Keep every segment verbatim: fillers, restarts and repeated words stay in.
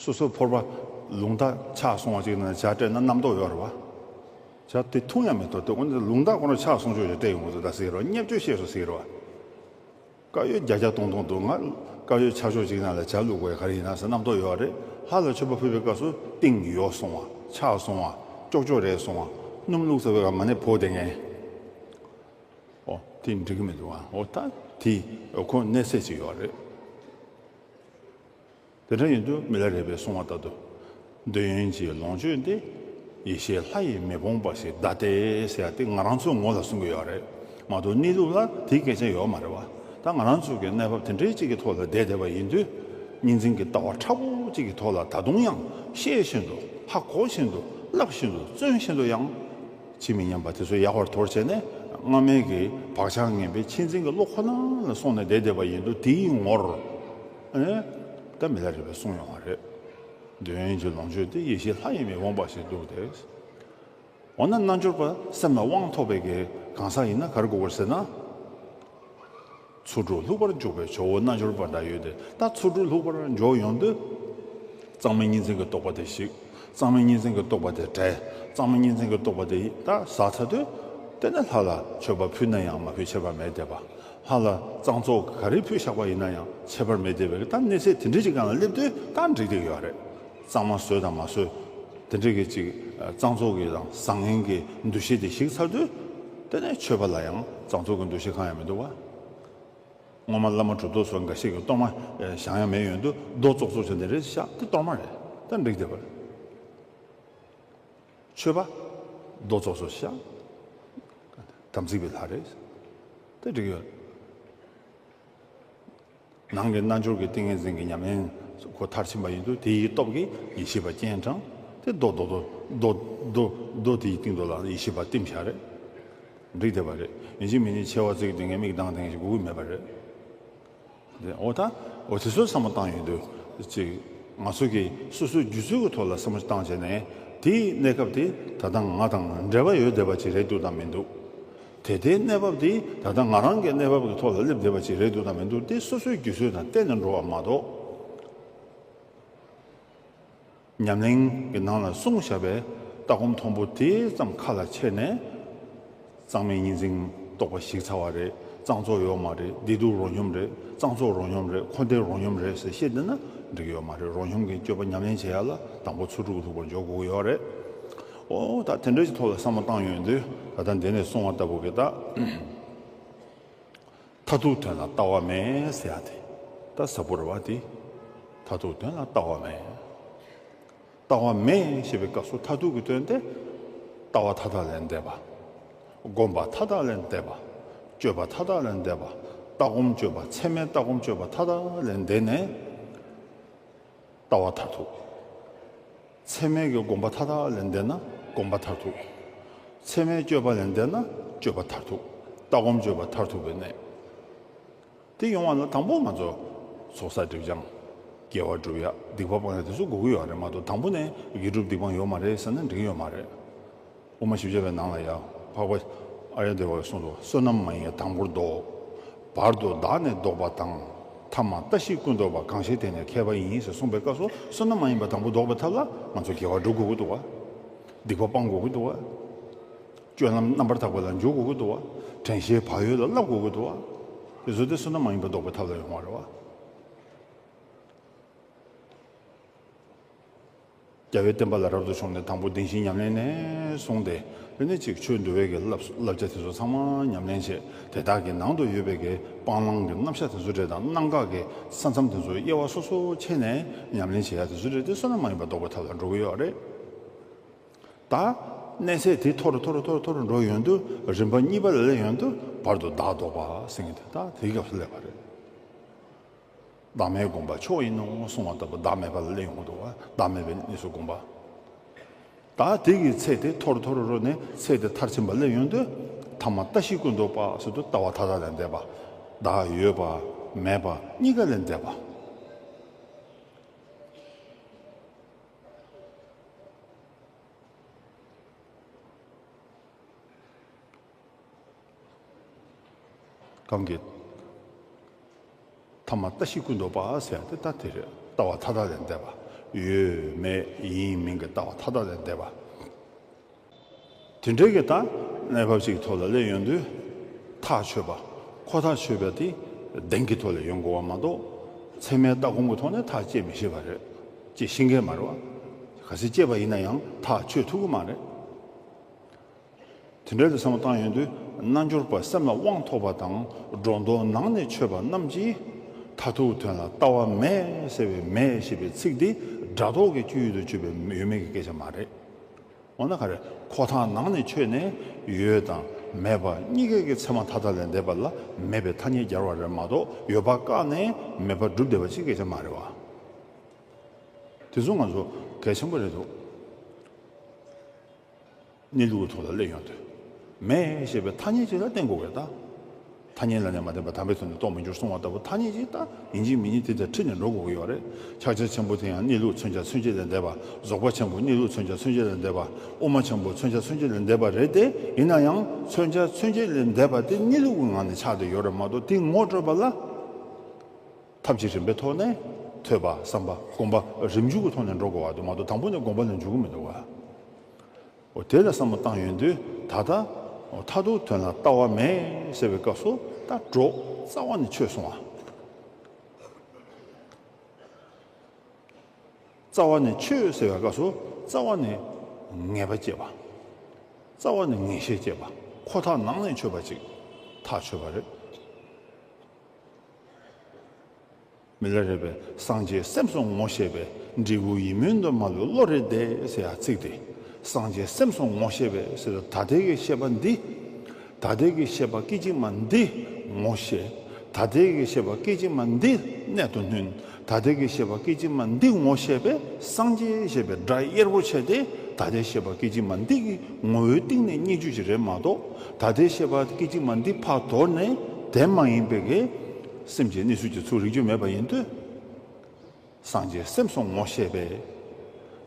སོ་སོའི་ཕོར་པ་ལུང་ཐག་ཆག་སོང་བ་ཅིག་ནང་ཇ་སྤྲད་ན་རྣམ་རྟོག་ཡོད་རེད་བ། ཇ་དེ་འཐུང་ཡང་མི་འཐུང་། དེ་འོ་ན་ལུང་ཐག་ཁོ་རང་ཆག་སོང་ཆོག་ཅིག་སྤྲད་ཡོང་གི་འདུག་ད་ཟེར་རོ། བརྙས་བཅོས་བཤད་སོང་ཟེར་རོ། དཀར་ཡོལ་བརྒྱ་བརྒྱ་སྟོང་སྟོང་འདུག་ང་དཀར་ཡོལ་ཆག་ཆོག་ཅིག་ནང་ལ་ཇ་བླུགས་དགོས་ག་རེ་ཡིན་ན་ཟེར་རྣམ་རྟོག་ཡོད་རེད། ལྷ་ལ་མཆོད་པ་ཕུལ་བའི་སྐབས་སུ་གཏིང་ཡོལ་སོང་བ། ཆག་སོང་བ། ཀྱོག་ཀྱོག་རེད་སོང་བ། སྣུམ་བླུགས་ཚར་བའི་སྐབས་མ་ཎི་ཕོག་བསྡད་མཁན། ཨོ་དེ་འགྲིག་གི་མི་འདུག་ཨ། ཨོ་ད་དེ་ཁོ་གནས་ཚད་ཅིག་ཡོད་རེད། དེ་འདྲ་ཡིན་དུས་མི་ལ་རས་པས་གསུངས་པ་ལྟར་དུ། འདོད་ཡོན་གྱི་ལོངས་སྤྱོད་འདི། ཡེ་ཤེས་ལྷ་ཡིས་མི་ཕོངས་པ་ཞིག་གདའ་སྟེ་ཟེར་ཡ་དེ་ང་རང་ཚོའི་ངོ་ལ་གསུང་གི་ཡོད་རེད་མ་གཏོགས་གནས་ལུགས་ལ་དེའི་སྐད་ཆ་ཡོད་མ་རེད་བ། ད་ང་རང་ཚོ་གི་གནས་བབ་དེ་འདྲའི་གཅིག་གི་ཐོག་ལ་བསྡད་བསྡད་པ་ཡིན་དུས། གཉིས་འཛིན་གྱི་ལྟ་བ་མཁྲེགས་པོ་གཅིག་གི་ཐོག་ལ་ད་དུང་ཡང་ཤེས་བཞིན་དུ། ཧ་གོ་བཞིན་དུ། བསླབ་བཞིན་དུ། བརྩོན་བཞིན་དུ་ཡང་ཇི་མི་སྙམ་པ་དེ་ཚོ་ཡག་པར་དོར་བྱས་ནས། སྔ་མའི་གི་བག་ཆགས་ངན་པའི་གཅིག་འཛིན་གྱི་བློ་ཁོ་ན་ལ་སོང་ནས་བསྡད་བསྡད་པ་ཡིན་དུས། དེའི་ངོར་ཨེ་ད་མི་ལ་རས་པས་གསུངས་ཡོང་བ་རེད། འདོད་ཡོན་གྱི་ལོངས་སྤྱོད་དེ། ཡེ་ཤེས་ལྷ་ཡིས་མི་ཕོངས་པ་ཞིག་འདུག་སྟེ། འོ་ན་རྣལ་འབྱོར་པ་སེམས་ལ་དབང་ཐོབ་པའི་གི་གང་ཟག་ཡིན་ན་ག་རེ་དགོས་ཀྱི་རེད་ཟེར་ན། ཚུལ་ཁྲིམས་ལྷུག་པར་འཇུག་པའི་ཇོ་བོ་རྣལ་འབྱོར་པ་འདྲ་ཡོད་དེ། ད་ཚུལ་ཁྲིམས་ལྷུག་པར་འཇོག་ཡོང་དུས། གཙང་མའི་གཉིས་འཛིན་གྱི་རྟོག་པ་དེ་ཞིག་གཙང་མའི་གཉིས་འཛིན་གྱི་རྟོག་པ་དེ་བྲལ། གཙང་མའི་གཉིས་འཛིན་གྱི་རྟོག་པ་དེ་ད་ཟག་ཚར་དུས། དེ་ནས་ལྷ་ལ་མཆོད་པ་ཕུལ་ན་ཡང་མ་ཕུལ་ཁྱད་པར་མེད་བསྡད་པ། ལྷ་ལ་གཙང་བཙོག་ག་རེ་ཕུལ་བཞག་པ་ཡིན་ན་ཡང་ཁྱད་པར་མེད་བསྡད་པའི་ད་གནས་ཚད་དེ་འདྲ་ཅིག་སྒང་ལ་སླེབས་དུས་ད་འགྲིག་བསྡད་ཡོད་རེད། གཙང་མ་བཟོས་དང་མ་བཟོས། དེ་འདྲ་གི་ཅིག་གཙང་བཙོག་གི་དང་བཟང་ངན་གྱི་འདུ་ཤེས་དེ་ཞིག་ཚར་དུས། དེ་ནས་མཆོད་པ་ལ་ཡང་གཙང་བཙོག་གི་འདུ་ཤེས་གང་ཡང་མི་འདུག་བ། སྔོན་མ་བླ་མ་གྲུབ་ཐོབ་སོགས་འགའ་ཤས་ཀྱིས་གཏོར་མ་བཞེངས་ཡ་མེད་ཡོང་དུས། རྡོ་ཙོག་ཙོག་ཅིག་འདི་འདྲ་བཞག་དེ་གཏོར་མ་རེད། ད་འགྲིག་བསྡད་པ་རེད། མཆོད་པ་རྡོ་ཙོག་ཙོག་བཞག་དམ་ཚིག་པའི་ལྷ་རེད། དེ་འགྲིག་ཡོད། ནང་གི་རྣལ་འབྱོར་གྱི་ཏིང་ངེ་འཛིན་གྱི་ཉམས་ལེན་ཁོ་མཐར་ཕྱིན་པ་ཡིན་དུས། དེའི་སྟོབས་ཀྱིས་ཡེ་ཤེས་པ་སྤྱན་དྲངས་ཏེ། རྡོ་རྡོ་རྡོ་རྡོ་རྡོ་རྡོ་དེའི་སྟེང་དུ་ལ་ཡེ་ཤེས་པ་བསྟིམ་བཞག་རེད། འགྲིག་བསྡད་པ་རེད། ཡིན་གཅིག་མིན་གཅིག་མཆེ་བ་གཙིགས་དེ་ངས་མིག་གདངས་དེ་ངས་ཞིག་དགོས་ཀྱི་མེད་པ་རེད། དེ་འོ་ད་འོ་དེ་ཚོར་བསམ་བློ་བཏང་ཡོང་དུས་ཅིག་ང་ཚོ་གིས་སོ་སོའི་རྒྱུད་ཚོད་ཀྱི་ཐོག་ལ་བསམ་བློ་བཏང་བྱས་ནས། དེའི་གནས་སྐབས་དེ་ད་ལྟ་ང་དང་འབྲེལ་བ་ཡོད་བསྡད་པ་ཅིག་རེད་འདུག་དང་མི་འདུག་དེ་ལྟའི་གནས་བབ་དེ་ད་ལྟ་ང་རང་གི་གནས་བབ་ཀྱི་ཐོག་ལ་སླེབས་བསྡད་པ་ཅིག་རེད་འདུག་དང་མི་འདུག་དེ་སོ་སོའི་རྒྱུད་ཚོད་དང་བསྟུན་ནས་འགྲོ་བ་མ་གཏོགས། ཉམས་ལེན་གྱི་ནང་ལ་གསུངས་བཞག་པའི་ལྟ་སྒོམ་མཐོན་པོ་དེ་ཙམ་ཁ་ལ་ཁྱེར་ནས། གཙང་མའི་གཉིས་འཛིན་རྟོག་པ་ཞིག་ཚར་བ་རེད། གཙང་བཙོག་ཡོད་མ་རེད། བདེ་སྡུག་རོ་སྙོམས་རེད། གཙང་བཙོག་རོ་སྙོམས་རེད། འཁོར་འདས་རོ་སྙོམས་རེད་ཟེར་བཤད་བསྡད་ན་འགྲིག་གི་ཡོད་མ་རེད། རོ་སྙོམས་ཀྱི་སྤྱོད་པ་ཉམས་ལེན་བྱེད་ཡ་ལ་དང་པོ་ཚུལ་ཁྲིམས་ལྷུག་པར་འཇོག་དགོས་ཀྱི་ཡོད་རེད། འོ་ད་དེ་འདྲ་ཞིག་ཐོག་ལ་བསམ་བློ་བཏང་ཡོང་དུས། ད་ལྟ་འདི་ནས་གསུངས་པ་ལྟ་བུ་གི་ད། མཐར་ཐུག་དོན་ལ་ལྟ་བ་མེད་ཟེར་ཡ་དེ་ད་ཟབ་པོ་རེད་བ། དེ་མཐར་ཐུག་དོན་ལ་ལྟ་བ་མེད། ལྟ་བ་མེད་ཞེས་པའི་སྐབས་སུ་མཐར་ཐུག་གི་དོན་དེ་ལྟ་བ་མཐའ་དག་ལས་འདས་པ། སྒོམ་པ་མཐའ་དག་ལས་འདས་པ། སྤྱོད་པ་མཐའ་དག་ལས་འདས་པ། ལྟ་སྒོམ་སྤྱོད་པ། ཚད་མའི་ལྟ་སྒོམ་སྤྱོད་པ་མཐའ་དག་ལས་འདས་ནས། ལྟ་བ་མཐར་ཐུག་ཚད་མའི་གི་སྒོམ་པ་མཐའ་དག་ལས་འདས་ན་སྒོམ་པ་མཐར་ཐུག་ཚད་མའི་སྤྱོད་པ་ལས་འདས་ན་སྤྱོད་པ་མཐར་ཐུག་ལྟ་སྒོམ་སྤྱོད་པ་མཐར་ཐུག་པའི་གནས། དེ་ཡོང་བ་ལ་དང་པོ་ང་ཚོ་ཚོགས་བསགས་སྒྲིབ་སྦྱང་། དགེ་བ་སྒྲུབ་ཡ། སྡིག་པ་སྤང་ཡ་དེ་ཚོ་དགོས་ཀྱི་ཡོད་རེད་མ་གཏོགས། དང་པོ་ནས་དགེ་སྒྲུབ་སྡིག་སྤང་ཡོད་མ་རེད་ཟེར་ན་འགྲིག་གི་ཡོད་མ་རེད། དབུ་མ་བཞི་བརྒྱ་པའི་ནང་ལ་ཡང་འཕགས་པ་ཨཱརྱ་དེ་བས་གསུངས་འདུག་བསོད་ནམས་མ་ཡིན་པ་དང་པོར་བཟློག་བར་དུ་བདག་ནི་བཟློག་པ་དང་། ཐ་མ་ལྟ་ཞིག་ཀུན་རྟོག་པ། གང་ཞིག་དེ་ནི་མཁས་པ་ཡིན། ཞེས་གསུངས་པའི་སྐབས་སུ། བསོད་ནམས་མ་ཡིན་པ་དང་པོ་བཟློག་པའི་ཐབས་ལ་ང་ཚོ་དགེ་བ་སྒྲུབ་དགོས་ཀྱི་འདུག་བ། སྡིག་པ་སྤང་དགོས་ཀྱི་འདུག་བ། སྤྱོད་ལམ་རྣམ་པར་དག་པ་ལ་འཇུག་དགོས་ཀྱི་འདུག་བ། དྲན་ཤེས་བག་ཡོད་ལ་བསླབ་དགོས་ཀྱི་འདུག་བ། དེ་ཚོ་དེ་བསོད་ནམས་མ་ཡིན་པ་བཟློག་པའི་ཐབས་ལ་ཡོང་བ་རེད་བ། རྒྱལ་བའི་བསྟན་པ་ལ་རབ་ཏུ་བྱུང་ནས་དང་པོ་བདེན་བཞིའི་ཉམས་ལེན་ནས་བཟུང་སྟེ། དེ་ནས་ཅིག་ཆོས་འདུལ་བའི་གི་བསླབ་བསླབ་བྱ་དེ་ཚོ་ཚང་མ་ཉམས་ལེན་བྱས། དེ་དག་གི་ནང་དུ་ཡོད་པའི་གི་སྤང་བླང་གི་རྣམ་གཞག་དེ་ཚོ་རེད་དང་། གནད་འགག་གི་ས་མཚམས་དེ་ཚོ་དབྱེ་བ་སོ་སོ་ཕྱེ་ནས་ཉམས་ལེན་བྱེད་ཡ་དེ་ཚོ་རེད་དེ། བསོད་ནམས་མ་ཡིན་པ་བཟློག་པའི་ཐབས་ལ་འགྲོ་གི་ཡོད་རེད། ད་གནས་ཚད་དེ་མཐོ་རུ་མཐོ་རུ་མཐོ་རུ་མཐོ་རུ་འགྲོ་ཡོང་དུས། རིམ་པ་གཉིས་པ་ལ་སླེབས་ཡོང་དུས། བར་དུ་བདག་བཟློག་པ་ཟེར་མཁན་དེ་ད་དེའི་སྐབས་སུ་སླེབས་པ་རེད། བདག་མེད་སྒོམ་པ་མཆོག་ཡིན་ནོ་གསུངས་པ་ལྟ་བུ། བདག་མེད་པ་ལ་སླེབས་ཡོང་གི་འདུག་བ། བདག་མེད་པའི་གནས་སུ་སྒོམ་པ། ད་དེ་གི་ཚད་དེ་མཐོ་རུ་མཐོ་རུ་རུ་ནས་ཚད་དེ་མཐར་ཕྱིན་པ་སླེབས་ཡོང་དུས། ཐ་མ་ལྟ་ཞིག་ཀུན་རྟོག་པ་ཟེར་དུས། ལྟ་བ་མཐའ་དག་ལས་འདས་པ། བདག་ཡོད་པ་མེད་པ་གཉིས་ཀ་ལས་འདས་པ། གང་གི་ཐ་མ་ལྟ་ཞིག་ཀུན་རྟོག་པ་ཟེར་ཡ་དེ་ད་དེ་རེད། ལྟ་བ་མཐའ་དག་ལས་འདས་པ། ཡོད་མེད་ཡིན་མིན་གྱི་ལྟ་བ་མཐའ་དག་ལས་འདས་པ། དེ་འདྲའི་གི་ད་གནས་བབ་ཅིག་གི་ཐོག་ལ་སླེབས་ཡོང་དུས། ཐག་ཆོད་པ། ཁོ་ཐག་ཆོད་པ་དེ་གདེང་གི་ཐོག་ལ་ཡོང་དགོས་པ་མ་གཏོགས། ཚད་མའི་ལྟ་སྒོམ་གྱི་ཐོག་ནས་ཐག་བཅད་མི་ཤེས་པ་རེད། བཅད་ཤེས་མཁན་མ་རེད་བ། གལ་སྲིད་བཅད་པ་ཡིན་ན་ཡང་ཐག་ཆོད་ཐུབ་ཀྱི་མ་རེད། དེ་འདྲའི་བསམ་བློ་བཏང་ཡོང་དུས། རྣལ་འབྱོར་པ་སེམས་ལ་དབང་ཐོབ་པ་དང་སྒྲོ་འདོགས་ནང་ནས་ཆོད་པ་རྣམས་ཀྱིས། མཐར་ཐུག་དོན་ལ་ལྟ་བ་མེད་ཟེར་བའི་མེད་ཞེས་པའི་ཚིག་འདི་སྒྲ་རྟོག་གི་སྤྱོད་ཡུལ་དུ་གྱུར་པའི་ཡོད་མེད་ཀྱི་སྐད་ཆ་མ་རེད། འོ་ན་ག་རེ། ཁོ་ཐག་ནང་ནས་ཆོད་ནས་ཡོད་དང་མེད་པ་གཉིས་ཀའི་གི་ཚད་མ་མཐའ་དག་ལས་འདས་པ་ལ་མེད་པའི་ཐ་སྙད་སྦྱར་བ་རེད་མ་གཏོགས། ཡོད་པ་བཀག་ནས་མེད་པ་སྒྲུབ་བསྡད་པ་ཅིག་སྐད་ཆ་མ་རེད་བ། དེ་ཚོ་ང་ཚོ་གལ་ཆེན་པོ་རེད་འདུག་གནས་ལུགས་ཀྱི་ཐོག་ལ་སླེབས་ཡོང་དུས། མེད་ཞེས་པའི་ཐ་སྙད་ཅིག་ལ་བརྟེན་དགོས་པས་ད། ཐ་སྙད་ལ་ནི་མ་བརྟེན་པར་དམ་པའི་དོན་ནི་རྟོགས་མི་འགྱུར་གསུངས་པ་ལྟ་བུ། ཐ་སྙད་ཅིག་ད་ཡིན་གཅིག་མིན་གཉིས་དེ་དང་འཁྲིལ་ནས་འགྲོ་དགོས་ཀྱི་ཡོད་རེད། ཕྱག་རྒྱ་ཆེན་པོ་དེ་ཡང་གནས་ལུགས་མཚོན་བྱ་མཚོན་བྱེད་ལས་འདས་པ། རྫོགས་པ་ཆེན་པོ་གནས་ལུགས་མཚོན་བྱ་མཚོན་བྱེད་ལས་འདས་པ། དབུ་མ་ཆེན་པོ་མཚོན་བྱ་མཚོན་བྱེད་ལས་འདས་པ་རེད་དེ། ཡིན་ན་ཡང་མཚོན་བྱ་མཚོན་བྱེད་ལས་འདས་པ་དེ་གནས་ལུགས་ཀྱི་ངང་ནས་ཆགས་བསྡད་ཡོད་རེད་མ་གཏོགས། དེ་ངོ་སྤྲོད་པ་ལ། ཐབས་ཀྱི་རིམ་པའི་ཐོག་ནས་ཐོས་པ་བསམ་པ་སྒོམ་པ་རིམ་འཇུག་གི་ཐོག་ནས་འགྲོ་དགོས་པ་དེ་མ་གཏོགས། དང་པོ་ནས་སྒོམ་པ་ལ་འཇུག་གི་མི་འདུག་བ། འོ་དེ་ལ་བསམ་བློ་བཏང་ཡོང་དུས། ད་ལྟ་འོ་མཐར་ཐུག་དོན་ལ་ལྟ་བ་མེད་ཟེར་བའི་སྐབས་སུ། ད་སྒྲོ་རྩ་བ་ནས་ཆོད་སོང་བ། རྩ་བ་ནས་ཆོད་ཟེར་བའི་སྐབས་སུ། རྩ་བ་ནས་ངེས་པ་སྐྱེས་པ། རྩ་བ་ནས་ངེས་ཤེས་སྐྱེས་པ། ཁོ་ཐག་ནང་ནས་ཆོད་པ་ཅིག་ཐག་ཆོད་པ་རེད། མི་ལ་རས་པས། སངས་རྒྱས་སེམས་སུ་ངོ་ཤེས་པས། འབྲས་བུ་ཡིད་སྨོན་དུ་མ་ལུས་བློ་རེ་བདེ་ཟེར་ཡ་ཚིག་དེ། སངས་རྒྱས་སེམས་སུ་ངོ་ཤེས་པས་ཟེར་དུས། ད་ལྟའི་གི་ཤེས་པ་འདི། ད་ལྟའི་གི་ཤེས་པ་སྐད་ཅིག་མ་འདི་ངོ་ཤེས། ད་ལྟའི་གི་ཤེས་པ་སྐད་ཅིག་མ་འདི་གནད་དུ་བསྣུན། ད་ལྟའི་གི་ཤེས་པ་སྐད་ཅིག་མ་འདི་ངོ་ཤེས་པས། སངས་རྒྱས་ཞེས་པའི་སྒྲ་གཡེར་པོ་ཆེ་དེ་ད་ལྟའི་ཤེས་པ་སྐད་ཅིག་མ་འདི་གི་ངོ་བོའི་གཏིང་ནས་རྙེད་རྒྱུ་ཞིག་རེད་མ་གཏོགས། ད་ལྟའི་ཤེས་པ་སྐད་ཅིག་མ་འདི་ཕར་དོར་ནས་དེ་མ་ཡིན་པའི་གི་སེམས་ཀྱི་གནས་ཚུལ་གྱི་ཚུར་རིག་རྒྱུ་མེད་པ་ཡིན་དུས། སངས་རྒྱས་སེམས་སུ་ངོ་ཤེས་པས།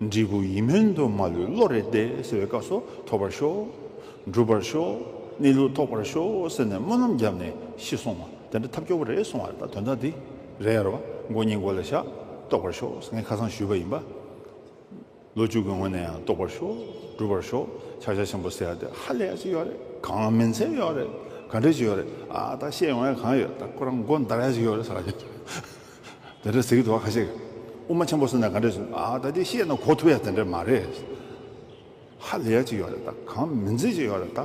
འབྲས་བུ་ཡིད་སྨོན་དུ་མ་ལུས་བློ་རེ་བདེ་ཟེར་བའི་སྐབས་སུ། ཐོབ་པར་ཤོག་འགྲུབ་པར་ཤོག་གནས་ལུགས་ཐོབ་པར་ཤོག་ཟེར་ནས་སྨོན་ལམ་བརྒྱབ་ནས་ཤི་སོང་བ་དེ་འདྲ་ཐབས་སྐྱོ་པོ་རེད་གསུང་བ་རེད། ད་དོན་དག་འདི་རེད་ཡ་རེད་བ། མགོ་སྙིང་མགོ་ལ་བཞག་རྟོགས་པར་ཤོག་ཟེར། ངས་ཁ་སང་ཞུས་པ་ཡིན་པ། ལོ་བཅུ་གི་སྔོན་ནས་ཡང་རྟོགས་པར་ཤོག་འགྲུབ་པར་ཤོག་ཕྱག་རྒྱ་ཆེན་པོ་ཟེར་ཡ་དེ་ཧ་ལས་ཡ་ཅིག་ཡོད་རེད། གང་མིན་ཚད་ཡོད་རེད། ག་འདྲ་ཅིག་ཡོད་རེད། ཨ་ད་བཤད་ཡོང་ཡ་གང་ཡོད། ད་ཁོ་རང་མགོ་འདར་ཡ་ཅིག་ཡོད་རེད་ཟེར་ག་དེ་འདྲ་ཟེར་གི་འདུག་བ། ཁ་ཤས་ཀྱིས་དབུ་མ་ཆེན་པོ་ཟེར་ན་ག་འདྲ་ཟེར། ཨ་ད་དེ་བཤད་ན་གོ་ཐུབ་ཡ་དེ་འདྲ་མ་རེད། ཧ་ལས་ཡ་ཅིག་ཡོད་རེད། ད་གང་མིན་ཚད་ཅིག་ཡོད་རེད། ད་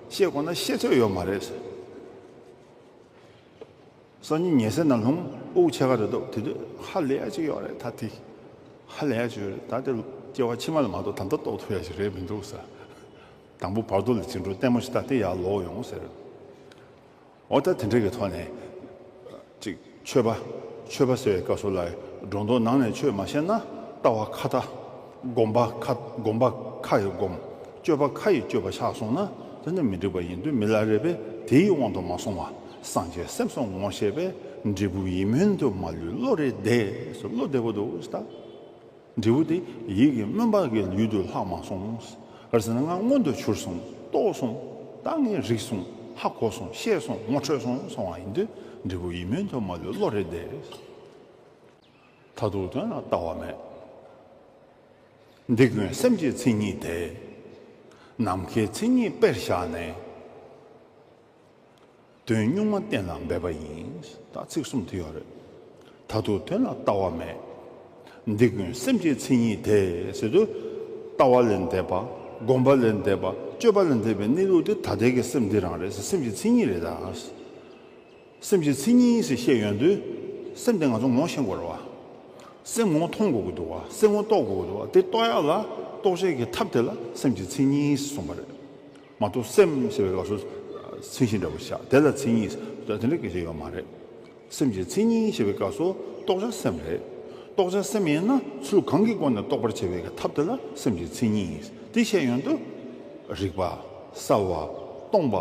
བཤད་དགོས་ན་བཤད་ཚོད་ཡོད་མ་རེད་ཟེར། སང་ཉིན་ཉལ་སའི་ནང་ལྷུང་དབུགས་ཆད་ག་རེ་འདུག་དེ་དུས་ཧ་ལས་ཡ་ཅིག་ཡོད་རེད། ད་དེ་ཧ་ལས་ཡ་ཅིག་ཡོད་རེད། ད་དེ་སྐྱེ་བ་ཕྱི་མ་ལ་མ་གཏོགས་ད་ལྟ་རྟོགས་ཐུབ་ཡ་ཅིག་རེད་མི་འདུག་ཟེར། དང་པོ་བར་དོ་ལ་ཅིག་འགྲོ་ལྟད་མོ་ཞིག་ལྟ། དེ་ཡར་ལོག་ཡོང་ཟེར། འོ་ད་དེ་འདྲ་གི་ཐོག་ནས་ཅིག་ཆོད་པ། ཆོད་པ་ཟེར་བའི་སྐབས་སུ་ལ་སྒྲོ་འདོགས་ནང་ནས་ཆོད་མ་ཤེས་ན། ལྟ་བ་ཁ་ད། སྒོམ་པ་ཁ། སྒོམ་པ་ཁ་ཡི་སྒོམ། སྤྱོད་པ་ཁ་ཡི་སྤྱོད་པ་ཆགས་སོང་ན། དེ་ནི་མི་འགྲིག་པ་ཡིན་དུས། མི་ལ་རས་པས་དེའི་དབང་དུ་མ་སོང་བ། སངས་རྒྱས་སེམས་སུ་ངོ་ཤེས་པས། འབྲས་བུ་ཡིད་སྨོན་དུ་མ་ལུས་བློ་རེ་བདེ་ཟེར། བློ་བདེ་པོ་འདུག་ཟེར་ད། འབྲས་བུ་དེ་ཡིད་ཀྱི་སྨོན་པ་གི་ཡུལ་དུ་ལྷག་མ་སོང་། ག་རེ་ཟེར་ན། ང་མངོན་དུ་གྱུར་སོང་། རྟོགས་སོང་། ད་ངས་རིག་སོང་། ཧ་གོ་སོང་། ཤེས་སོང་། ངོ་འཕྲོད་སོང་གསུང་བ་ཡིན་དུས། འབྲས་བུ་ཡིད་སྨོན་དུ་མ་ལུས་བློ་རེ་བདེ། མཐར་ཐུག་དོན་ལ་ལྟ་བ་མེད། འདི་ཀུན་སེམས་ཀྱི་མཚན་ཉིད་དེ། ནམ་མཁའི་མཚན་ཉིད་དཔེར་བཞག་ནས། དོན་གཉུག་མ་གཏན་ལ་འབེབས་པ་ཡིན། ད་ཚིག་གསུམ་དེ་ཡོད་རེད། མཐར་ཐུག་དོན་ལ་ལྟ་བ་མེད། འདི་ཀུན་སེམས་ཀྱི་མཚན་ཉིད་དེ་ཟེར་དུས། ལྟ་བ་ལས་འདས་པ། སྒོམ་པ་ལས་འདས་པ། སྤྱོད་པ་ལས་འདས་པའི་གནས་ལུགས་དེ་ད་ལྟའི་གི་སེམས་འདི་རང་རེད་ཟེར། སེམས་ཀྱི་མཚན་ཉིད་རེད་ད། སེམས་ཀྱི་མཚན་ཉིད་ཟེར་བཤད་ཡོང་དུས། སེམས་དེ་ང་ཚོ་ངོ་ཤེས་དགོས་རེད་བ། སེམས་ངོ་མཐོང་དགོས་ཀྱི་འདུག་བ། སེམས་ངོ་རྟོགས་དགོས་ཀྱི་འདུག་བ། དེ་རྟོགས་ཡག་ལ་རྟོགས་བྱེད་ཀྱི་ཐབས་དེ་ལ་སེམས་ཀྱི་མཚན་ཉིད་ཟེར་གསུངས་པ་རེད། མ་གཏོགས་སེམས་ཟེར་བའི་སྐབས་སུ་མཚན་གཞི་འདྲ་པོ་བཞག་དེ་ལ་མཚན་ཉིད་ཟེར་དེ་འདྲ་སྐད་ཆ་ཡོད་མ་རེད། སེམས་ཀྱི་མཚན་ཉིད་ཞེས་པའི་སྐབས་སུ་རྟོགས་བྱ་སེམས་རེད། རྟོགས་བྱ་སེམས་ཡིན་ན་ཚུལ་གང་གི་སྒོ་ནས་རྟོགས་པར་བྱེད་པའི་ཐབས་དེ་ལ་སེམས་ཀྱི་མཚན་ཉིད། དེ་བཤད་ཡོང་དུས། རིག་པ། གསལ་བ། སྟོང་པ།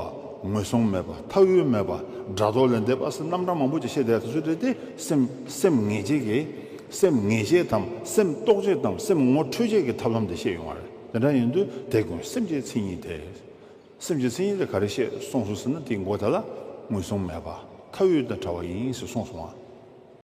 ངོས་བཟུང་མེད་པ། མཐའ་དབུས་མེད་པ། སྒྲ་རྟོག་ལས་འདས་པ་ཟེར་རྣམ་གྲངས་མང་པོ་ཅིག་བཤད་བསྡད་ཡ་དེ་ཚོ་རེད་དེ། སེམས་སེམས་ངེས་བྱེད་ཀྱི། སེམས་ངེས་བྱེད་དམ་སེམས་རྟོགས་བྱེད་དམ་སེམས་ངོ་འཕྲོད་བྱེད་ཀྱི་ཐབས་ལམ་དེ་བཤད་ཡོང་བ་རེད། དེ་འདྲ་ཡིན་དུས་དེ་ཀུན་སེམས་ཀྱི་མཚན་ཉིད་དེ། སེམས་ཀྱི་མཚན་ཉིད་དེ་ག་རེ་བཤད་གསུངས་སོང་ཟེར་ན། དེའི་མགོ་དེ་ལ་ངོས་བཟུང་མེད་པ། མཐའ་དབུས་དང་བྲལ་བ་ཡིན་ཟེར་གསུངས་སོང་བ།